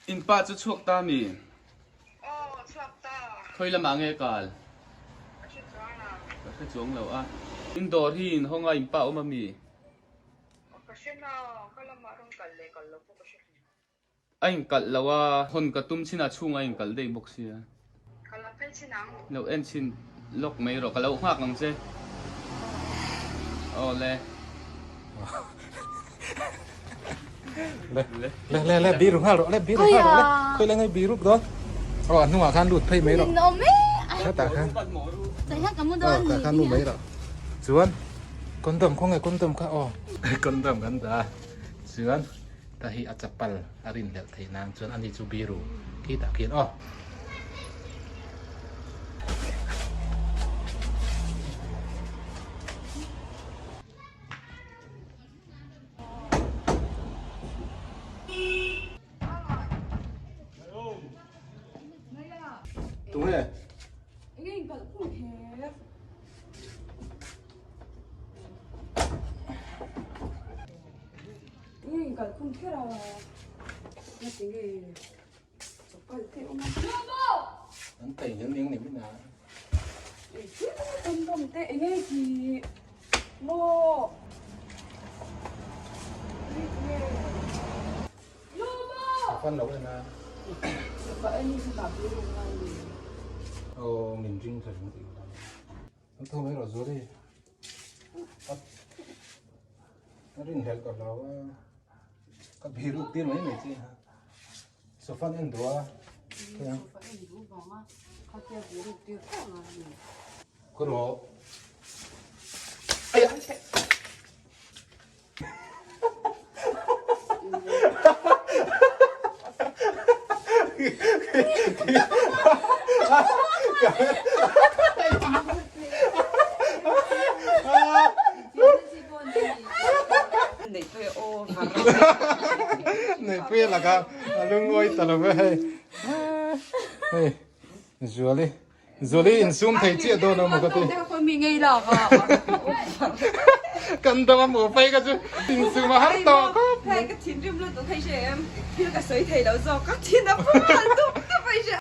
In pa chu chhuak ta mi? Aw chhuak ta. Khawi lamah nge kal? Ka hre chuang lo. Ka hre chuang lo a. In dawr hi in hawng a in pa awm a mi? Ka hre na, ka lamah rawn kal leh kal lo pawh ka hre hlei. A inkalh lo a, hawn ka tum chin a chhungah a inkalh daih bawk sia. Ka lo phei chin ang. Lo en chhin lawk mai rawh, ka lo nghak ang che. Aw le. Le le le le biru nghal rawh le biru nghal rawh le khawi le ngai biruk dawn. Aw a hnungah khan lut phei mai rawh. Hetah khan. Aw tah khan lut mai rawh. Chuan condom khawnge condom kha aw. Condom kan dah a chuan. Ta hi a chapal a rinhlelh theih nan chuan ani chu biru khitah khian aw. Tunge? Eng kal khum kher a na ti nge chawpal te awm a. An thei hian eng ni min a. Eng dawm te eng nge ti maw. Fan lo en a. Ka en hi ka bi ru ngai ni. Aw min ring tha ring ti. An tho mai rawh Zuri. A rinhlelh ka hlau a, ka bih ruk tir mai mai che ha. Sofa an en duh a. Sofa en duh vang a, khatia bih ruk tir tawh ngai a ni. Ka rawh. Aiah! Neihpuia lakah a lungawi ta lo ve hei. Hei Zuali Zuali insum thei chiah dawn a maw ka ti. Kan dam a hmuh phei ka chu insum a har tawh khawp mai. Ka thinrim lutuk hei hre em thil ka sawi thei lo zawk ka thin a pum hal tum.